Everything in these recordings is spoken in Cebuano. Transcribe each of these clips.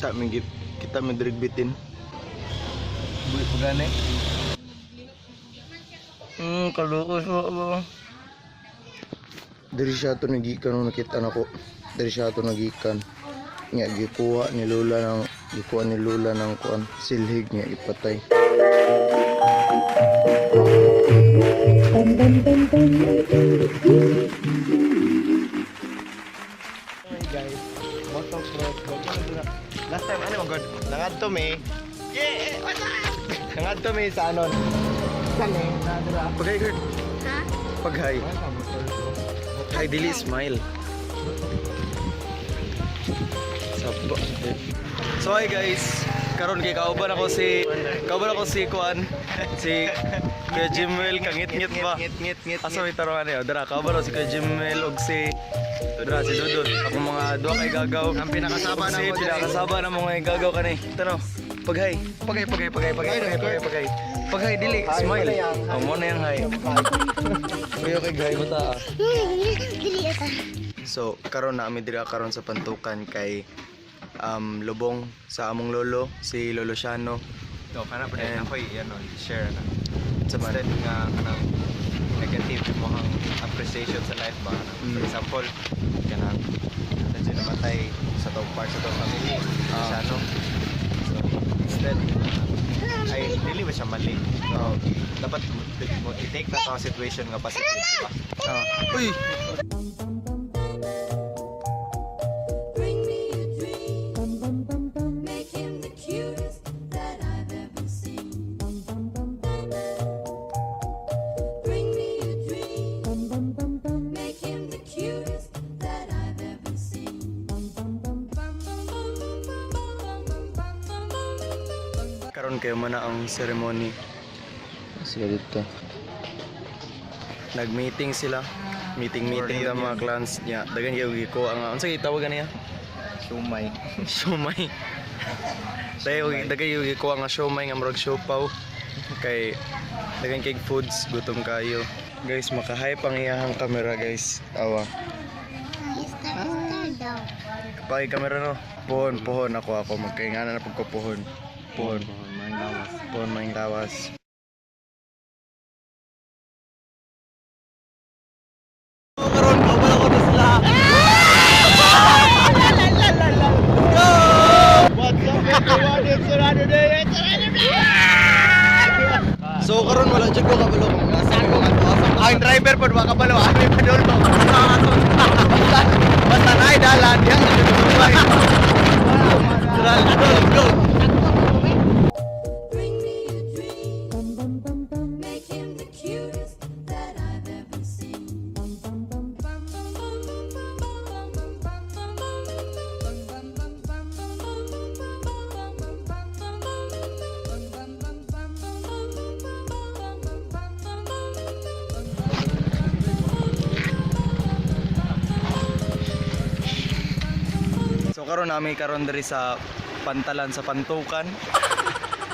Kita mi diri bitin. Buhi pa gani. Kaluos ba ba? Diri siya to nagikan no, nakita nako. Diri siya to nagikan. Nya gikuha ni Lula ng kuan silhig niya ipatay. Hey guys, motocross. Last time ano god, nangadto mi. Yeah, what's up? Nangadto mi sa ano. Kani, nadra. Paghay gud. Ha? Paghay. Hi, dili smile. Sabo. So hi guys, karon kay kauban ako si Kuan, si Kuya Jimwell kangit-ngit ba? Ngit, ngit, ngit. Asa may tarungan niyo? Dara, kauban ako si Kuya Jimwell og si dara si Dudut. Akong mga duha kay gagaw. Ang pinakasaba Ug na si mo diri. pinakasaba na mga gagaw kani. Tanaw. Paghay. Paghay, paghay, paghay, paghay, paghay, paghay, paghay. Paghay, dili, smile. Oh, mo na yung hi. Kuya kay gay mo ta. Dili ata. So, karon na ami diri karon sa Pantukan kay lubong sa among lolo, si Lolo Siano. No, kana pa And- din ako ano, share na. Sa man. Instead nga kanang negative mo ang appreciation sa life ba kanang, for example, kanang medyo namatay sa top part sa top family sa ano. So instead ay dili ba siya mali. So dapat mo i-take na to ang situation nga positive ba. Ah. Uy, Bring me a dream. Make him the cutest that I've ever seen. Bring me a dream. Make him the cutest that I've ever seen. Karon kayo man na ang ceremony. Sila dito. Nag-meeting sila. Meeting-meeting ta mga clans niya. Dagan kayo gikuha nga. Unsa gitawag niya? Sumay. Siomay. Dagan dagan kayo gikuha nga siomay nga murag siopaw. Kay dagan kay foods gutom kayo. Guys, maka-hype ang iyahang camera, guys. Awa. Star, star daw. Kapag camera no. Pohon, pohon ako ako magkaingana na pagko pohon. Pohon. Pohon maing lawas. Karon kabalo ko na sila. What's up everyone? It's another day. It's another day. So karon wala jud ko kabalo kung asa ko nga to. Asa Ang driver po, baka kabalo, ano yung padulong. Basta, basta na ay dalan, yan, Go, go. Bring me a dream. Make him the cutest that I've ever seen. So karon nami karon diri sa pantalan sa Pantukan.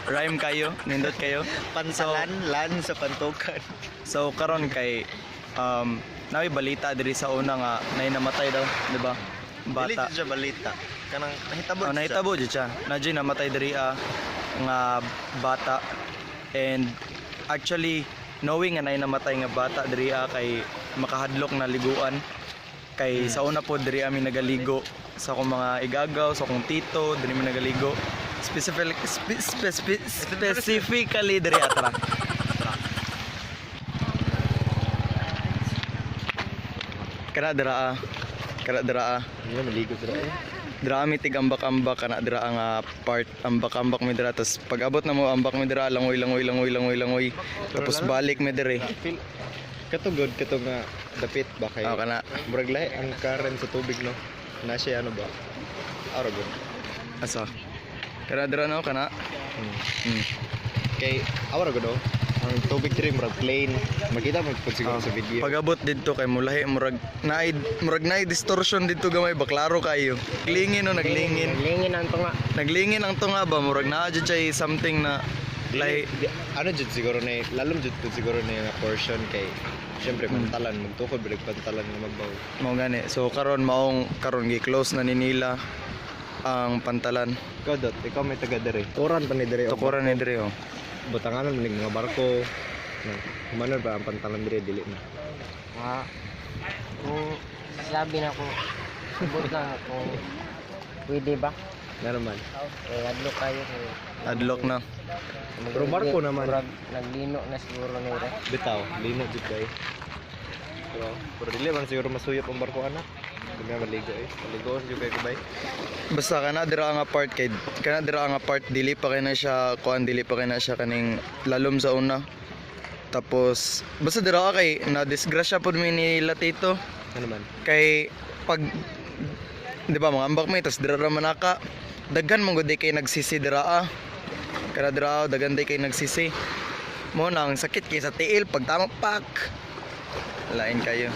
Rhyme kayo, nindot kayo. Pantalan, lan sa Pantukan. So karon kay nami balita diri sa una nga nay namatay daw, di ba? Dili Bata. jud siya balita. Kanang nahitabo Oh, jud siya. nahitabo jud siya. Nadyo'y namatay diri nga bata. And actually knowing nga nay namatay nga bata diri kay makahadlok na liguan. Kay sa una po diri ami nagaligo sa akong mga igagaw, sa akong tito, diri mi nagaligo. Specifically diri atra. Kana dira ah. Kana dira ah. Hindi maligo sila eh. Dira mi tig ambak-ambak kana dira nga part ambak-ambak mi dira tapos pag abot na mo ambak mi dira langoy langoy langoy langoy langoy tapos balik mi diri. Feel katugod kato nga dapit ba kay. Oh, kana. Murag lahi ang current sa tubig no. Na siya ano ba? Aro gud. Asa? Kana dira no kana. Kay awra gud oh. Ang tubig diri murag plain. Makita mo pud siguro sa video. Pag abot didto kay mulahi murag naay distortion didto gamay ba klaro kayo. Naglingin no naglingin. Naglingin ang tunga. Naglingin ang tunga ba murag naa jud siya something na Dili, lahi. ano jud siguro na lalom jud pud siguro na nga portion kay syempre pantalan magtukod bilag pantalan nga mabaw. Mao gani. So karon maong karon gi-close na ni nila. ang pantalan. Ikaw Dot, ikaw may taga dere. Turan pa ni dere. Oh. Tukuran ni diri oh. Butanganan man mga barko. No. Humanon ba ang pantalan dere dili na. Mga kung sabi na ko, subot lang kung pwede ba? Na naman. Eh, adlok kayo kung Adlock na. Pero barko naman. Murag naglino na siguro nila. Bitaw, lino jud kay. Pero dili man siguro masuyop ang barko anak. Hindi na maligo eh. Maligo jud kay kubay. Basta kana dira nga part kay kana dira nga part dili pa kay na siya kuan, dili pa kay na siya kaning lalom sa una. Tapos basta dira ka kay na disgrasya pod mi ni Latito Ano man? kay pag di ba mga ambak may tas dira ra man naka daghan man gud kay nagsisi dira ah. Kana dira ah, daghan day kay nagsisi mo na ang sakit kay sa tiil pag tama pak lain kayo.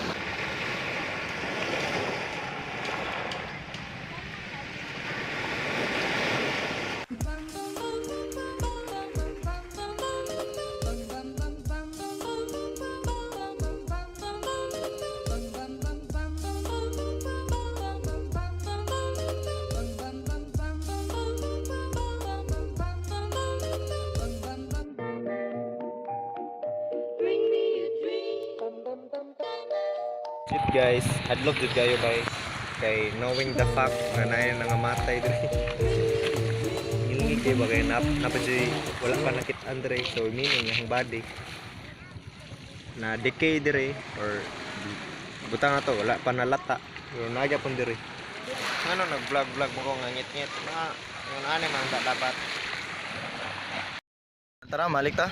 Bring me a dream. Shit guys, hadlok jud kayo bay. Kay knowing the fact na naay nangamatay diri. Ngilngig kay ba kay nap napa jud wala pa nakit-an diri. So meaning ang body na decay diri or butang na to wala pa nalata. Pero nagya pon diri. Ano nag-vlog vlog mo ko nga ngit-ngit. Mga yung ani man dapat. Tara, malik ta.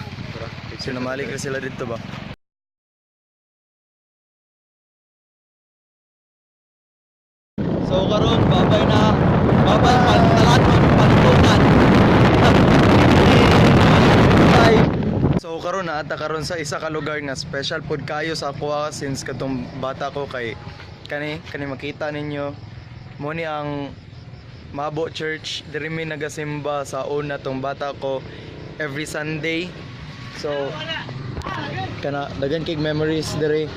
Sinamalik na sila dito ba? So karon babay na. Babay pantalan pantukan. Bye. So karon na ata karon sa isa ka lugar nga special pod kayo sa ako since katong bata ko kay kani kani makita ninyo mo ni ang Mabo Church diri mi nagasimba sa una tong bata ko every Sunday. So kana daghan kay memories diri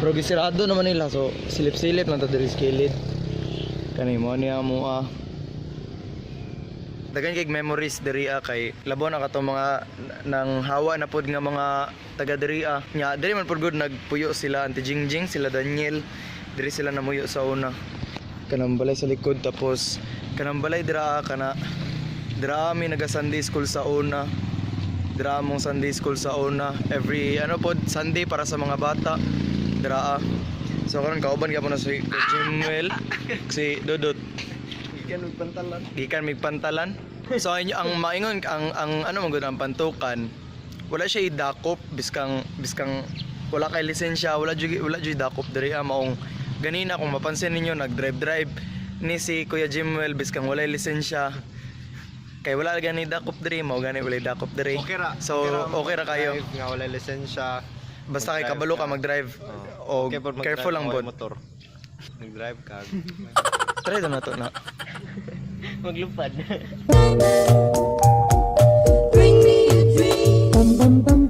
pero gisirado naman nila so silip-silip lang ta diri sa kilid. Kani mo niya mo ah. Daghan kay memories diri ah, kay labo na katong mga nang hawa na pod nga mga taga diri ah. Nya diri man pod gud nagpuyo sila Auntie Jingjing, sila Daniel. Diri sila namuyo sa una. Kanang balay sa likod tapos kanang balay dira ah, kana dira mi naga Sunday school sa una. Dira mong Sunday school sa una every ano pod Sunday para sa mga bata. Dira ah. So karon kauban ka po na si Jimuel, si Dodot. Gikan og pantalan. Gikan mig pantalan. So inyo ang maingon ang ano man gud ang pantukan. Wala siya idakop biskang biskang wala kay lisensya, wala jud dakop diri ah, maong ganina kung mapansin ninyo nag-drive drive ni si Kuya Jimuel biskang walay lisensya. Kay wala gani dakop diri, mao gani walay dakop diri. Okay ra. So okay ra kayo. Nga wala lisensya. Basta kay Mag-drive kabalo ka mag-drive. O Okay, pod mag-drive careful lang ka, pod. walay motor. Nag-drive ka. Try na to na. Maglupad. Bring me a dream.